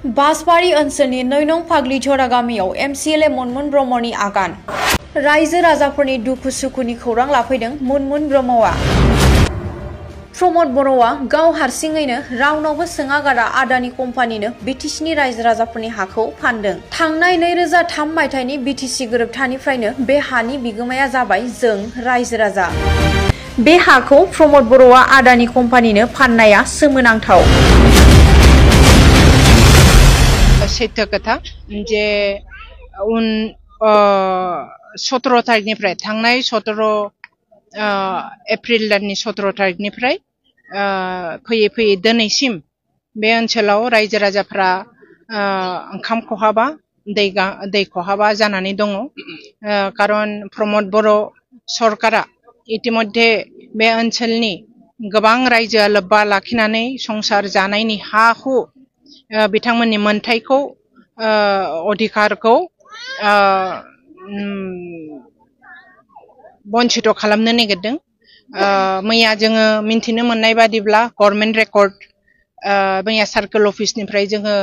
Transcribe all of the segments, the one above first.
बासबारि ओनसोलनि 9 नं फाग्लिझरा गामियाव एमसिएलए मुनमुन ब्रह्मनि आगान। रायजो राजाफोरनि दुखु सुखुनि खौरां लाफैदों मुनमुन ब्रह्मआ। प्रमद बर'आ गाव हारसिङैनो रावनावबो सोङागारा आदानि कम्पानिनो बिटिसिनि रायजो राजाफोरनि हाखौ फानदों। थांनाय 2003 मायथाइनि बिटिसि गोरोबथानिफ्रायनो बे हानि बिगोमाया जाबाय जों रायजो राजा। बे हाखौ प्रमद बर'आ आदानि कम्पानिनो फाननाया सोमोनांथाव। सैथो खोथा जे 17 तारिखनिफ्राय थांनाय 17 एप्रिल दाननि 17 तारिखनिफ्राय फैयै फैयै दिनैसिम बे ओनसोलाव रायजो राजाफ्रा ओंखाम खहाबा दै खहाबा जानानै दङ। खारन प्रमद बर' सरकारा इतिमध्ये बे ओनसोलनि गोबां रायजोआ लोब्बा लाखिनानै संसार जानायनि हा हु बिथांमोननि मोनथायखौ अधिकारखौ बन्चित खालामनो नागिरदों। मैया जोङो मिन्थिनो मोननाय बादिब्ला गभर्नमेन्ट रेकर्ड मैया सार्केल अफिसनिफ्राय जोङो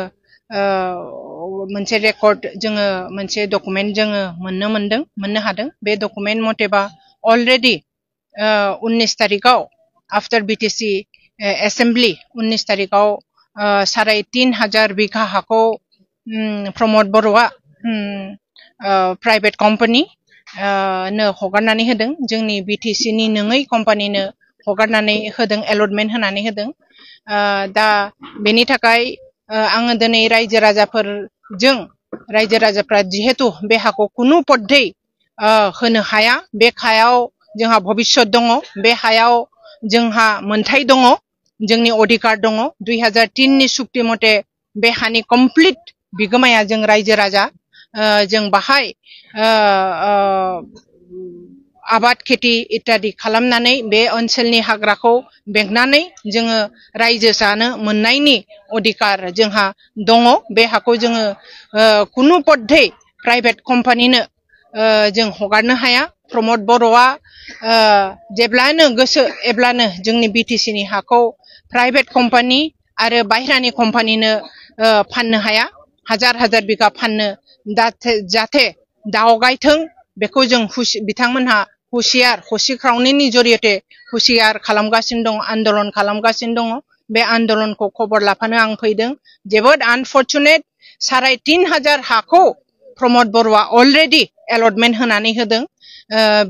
मोनसे रेकर्ड जोङो मोनसे डकुमेन्ट जोङो मोननो हादों। बे डकुमेन्ट मतेबा अलरेडि 19 तारिखाव आफ्टर बिटिसि एसेम्बली 19 तारिखाव 3,500 बिघा हाखौ प्रमद बर'आ प्राइवेट कम्पानी नो हगारनानै होदों। जोंनि बिटिसि नि नङै कम्पानिनो हगारनानै होदों, एलटमेन्ट होनानै होदों। दा बेनि थाखाय आङो दिनै रायजो राजाफ्रा जिहेतु बे हाखौ कुनु पद्धै होनो हाया, बे हायाव जोंहा भबिष्यत दङ, बे हायाव जोंहा मोनथाय दङ, जोंनि अधिकार दङ। 2003 नि सुक्ति मते बे हानि कमप्लिट बिगोमाया जों रायजो राजा। जों बाहाय आबाद खेति इत्यादि खालामनानै बे ओनसोलनि हाग्राखौ बेंनानै जोङो रायजो जानो मोननायनि अधिकार जोंहा दङ। बे हाखौ जोङो कुनु पद्धै प्राइवेट कम्पानिनो जों हगारनो हाया। प्रमद बर'आ जेब्लानो गोसो एब्लानो जोंनि बिटिसि नि हाखौ प्राइवेट कम्पानि आरो बाहेरानि कम्पानिनो फाननो हाया। हाजार बिघा फाननो जाथे दावगायथों बेखौ जों बिथांमोनहा हसिख्रावनायनि जरियते हुसियार खालामगासिनो दङ, आन्दोलन खालामगासिनो दङ। बे आन्दोलनखौ खबर लाफानो आं फैदों। जोबोद आनफर्चुनेट 3,500 हाखौ प्रमद बर'आ अलरेडि एलटमेन्ट होनानै होदों।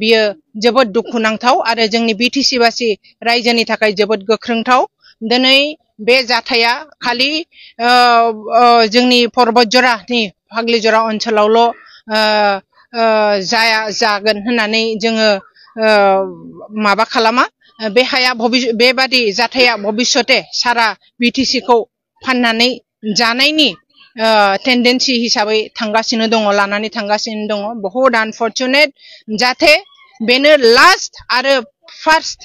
बियो जोबोद दुखुनांथाव आरो जोंनि बिटिसि बासि रायजोनि थाखाय जोबोद गोख्रोंथाव। दिनै बे जाथाया खालि जोंनि पर्बतझरानि फाग्लिझरा ओनसोलावल' जागोन होननानै जोङो माबा खालामा। बे हाया बेबादि जाथाया भबिष्यते सारा बिटिसि खौ फाननानै जानायनि टेन्डेन्सि हिसाबै थांगासिनो दङ, लानानै थांगासिनो दङ। बहुत आनफर्चुनेट। जाथे बेनो लास्ट आरो फार्स्ट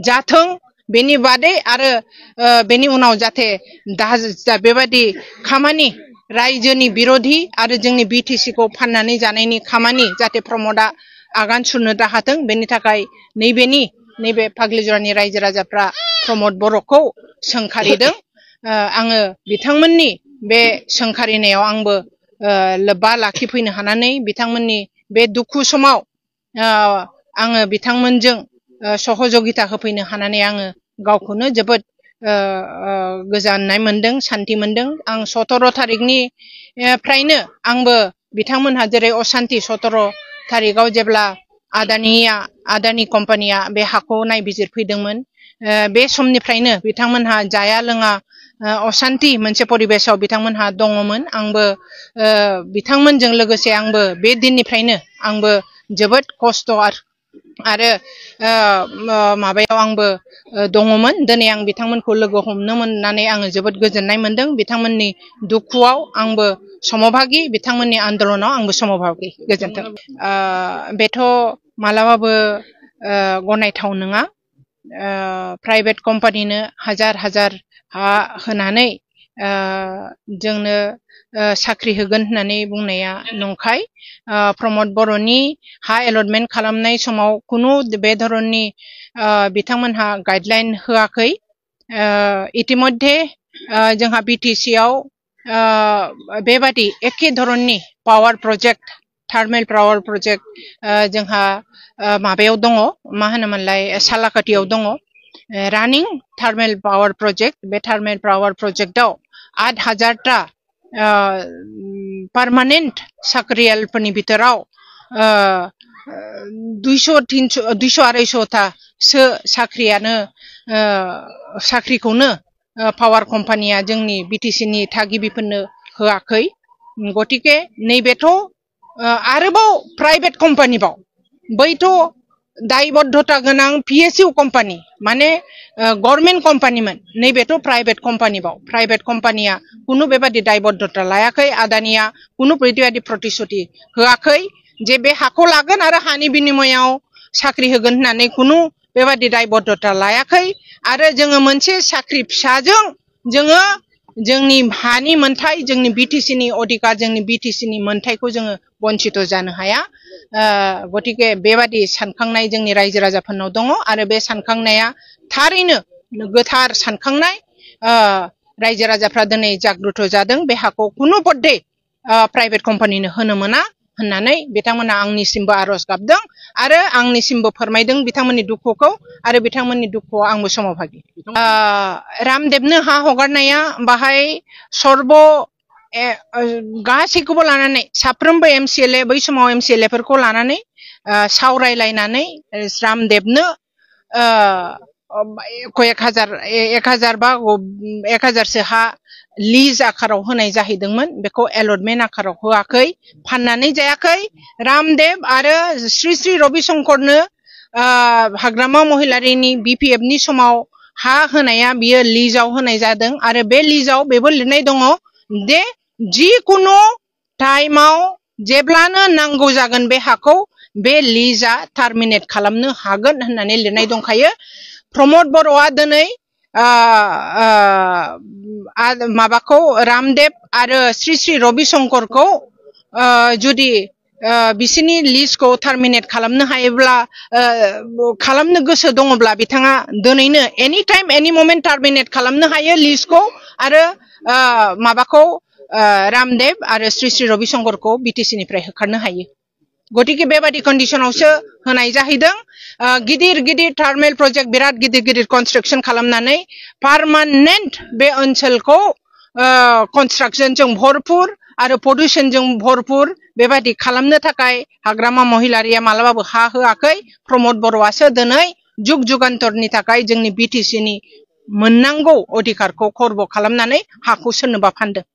जाथों, बेनि बादै आरो बेनि उनाव जाथे बेबादि खामानि रायजोनि बिरोधि आरो जोंनि बिटिसि खौ फाननानै जानायनि खामानि जाथे प्रमदआ आगान सुरनो दाहाथों। बेनि थाखाय नैबे फाग्लिझरानि रायजो राजाफ्रा प्रमद बर'खौ सोंखारिदों। आङो बिथांमोननि बे सोंखारिनायाव आंबो लोब्बा लाखिफैनो हानानै बिथांमोननि बे दुखु समाव आङो बिथांमोनजों सहयोगिता होफैनो हानानै आङो गावखौनो जोबोद गोजोननाय मोनदों, सान्ति मोनदों। आं 17 तारिखनि फ्रायनो आंबो बिथांमोनहा जेरै अशान्ति 17 तारिखाव जेब्ला आदानि कम्पानिया बे हाखौ नायबिजिरफैदोंमोन, बे समनिफ्रायनो बिथांमोनहा जाया लोङा अशान्ति मोनसे परिबेसाव बिथांमोनहा दङमोन। आंबो बिथांमोनजों लोगोसे आंबो बे दिननिफ्रायनो आंबो जोबोद खस्थ' आरो माबायाव आंबो दङमोन। दिनै आं बिथांमोनखौ लोगो हमनो मोननानै आङो जोबोद गोजोननाय मोनदों। बिथांमोननि दुखुआव आंबो समभागि, बिथांमोननि आन्दोलनाव आंबो समभागि। गोजोन्थों। बेथ' मालाबाबो गनायथाव नङा। प्राइवेट कम्पानिनो हाजार हा होनानै जोंनो साख्रि होगोन होननानै बुंनाया नंखाय। प्रमद बर'नि हा एलटमेन्ट खालामनाय समाव कुनु बे धरननि बिथांमोनहा गाइडलाइन होआखै। इतिमध्ये जोंहा बिटिसि आव बेबादि एखे धरननि power project thermal power project जोंहा माबायाव दङ मा होनोमोनलाय सालाकाटियाव दङ रानिं थार्मेल पावार प्रजेक्ट बे थार्मेल पावार प्रजेक्टआव 8,000टा पार्मानेंट साख्रियालफोरनि बिथोराव 200-250तासो साख्रिखौनो पावार कम्पानिया जोंनि बिटिसिनि थागिबिफोरनो होआखै गतिके नैबेथ' आरोबाव प्राइवेट कम्पानिबाव बैथ' दायबद्धता गोनां PSU कम्पानि माने गभर्नमेन्ट कम्पानिमोन नैबेथ' प्राइवेट कम्पानिबाव प्राइवेट कम्पानिया कुनु बेबादि दायबद्धता लायाखै आदानिया कुनु बेबादि प्रतिश्रुति होआखै जे बे हाखौ लागोन आरो हानि बिनिमयाव साख्रि होगोन होननानै कुनु बेबादि दायबद्धता लायाखै आरो जोङो मोनसे साख्रि फिसाजों जोङो जोंनि हानि मोनथाय जोंनि बिटिसिनि अधिकार जोंनि बिटिसिनि मोनथायखौ जोङो बन्चित जानो हाया गतिके बेबादि सानखांनाय जोंनि रायजो राजाफोरनाव दङ आरो बे सानखांनाया थारैनो गोथार सानखांनाय रायजो राजाफ्रा दिनै जागृत जादों बे हाखौ कुनु पद्धे प्राइवेट कम्पानिनो होनो मोना होननानै बिथांमोना आंनिसिमबो आरज गाबदों आरो आंनिसिमबो फोरमायदों बिथांमोननि दुखुखौ आरो बिथांमोननि दुखुआव आंबो समभागि रामदेबनो हा हगारनाया बाहाय सर्ब गासैखौबो लानानै साफ्रोमबो MCLA बै समाव MCLA फोरखौ लानानै सावरायलायनानै रामदेबनो कयेक हाजार बा 1,000सो हा लिज आकाराव होनाय जाहैदोंमोन बेखौ एलटमेन्ट आकाराव होआखै फाननानै जायाखै रामदेब आरो श्री श्री रविशंकरनो हाग्रामा महिलारिनि BPF नि समाव हा होनाया बियो लिजआव होनाय जादों आरो बे लिजआव बेबो लिरनाय दङ जे जिकुनु टाइमाव जेब्लानो नांगौ जागोन बे हाखौ बे लिजआ टार्मिनेट खालामनो हागोन होननानै लिरनाय दंखायो प्रमोद बर'आ दिनै माबाखौ रामदेब आरो श्री श्री रविशंकरखौ जुदि बिसिनि लिजखौ टार्मिनेट खालामनो हायोब्ला खालामनो गोसो दङब्ला बिथाङा दिनैनो एनि टाइम एनि मोमेन्ट टार्मिनेट खालामनो हायो लिजखौ आरो माबाखौ रामदेब आरो श्री श्री रविशंकरखौ बिटिसिनिफ्राय होखारनो हायो गतिके बेबादि कन्डिशनावसो होनाय जाहैदों गिदिर गिदिर थार्मेल प्रजेक्ट बिराद गिदिर गिदिर कन्स्ट्राक्शन खालामनानै पार्मानेन्ट बे ओनसोलखौ कन्स्ट्राक्शनजों भरपुर आरो पल्युशनजों भरपुर बेबादि खालामनो थाखाय हाग्रामा महिलारिया मालाबाबो हा होआखै प्रमोद बर'आसो दिनै जुग जुगान्तरनि थाखाय जोंनि बिटिसिनि मोननांगौ अधिकारखौ खर्ब खालामनानै हाखौ सोरनोबा फानदों